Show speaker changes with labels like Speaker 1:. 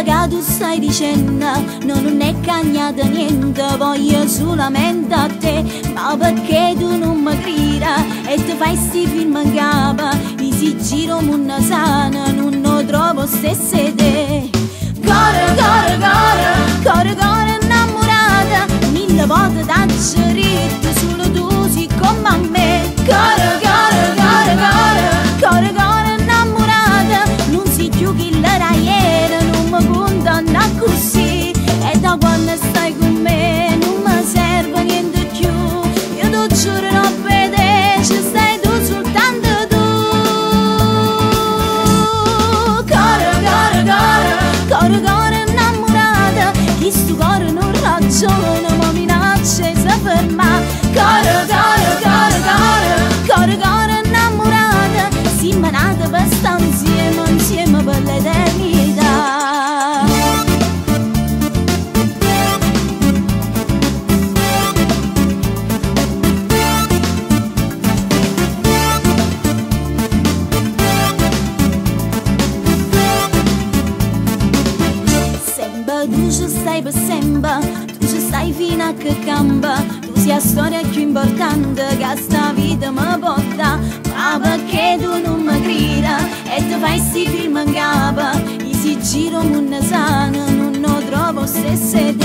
Speaker 1: Quello che tu stai dicendo, no, non è cagnato niente, voglio solamente a te, ma perché tu non mi credi e ti fai sti film in capo, e si gira un mondo sano, non lo trovo stesse te. Core, core, core, core, core innamorata, mille volte t'ho detto, solo tu sei come a me. Core, core, core, core, core, core innamorata, non si più chi l'era ieri, non mi condanna così. E da quando stai con me non mi serve niente più, io ti giuro non vede, ci stai tu soltanto tu. Core, core, core, core, core innamorata, chi sto cuore non ragiona, ma minaccia e si ferma. Core, core, core, core, core, core innamorata, siamo nate per stare insieme, insieme per l'eternità. Sembra tu ci stai per sempre, tu ci stai fino a che camba, tu sei la storia più importante che sta vita mi porta, ma perché tu non mi credi e ti fai sti film in capo, e si gira un mondo sano, non lo trovo stesse te.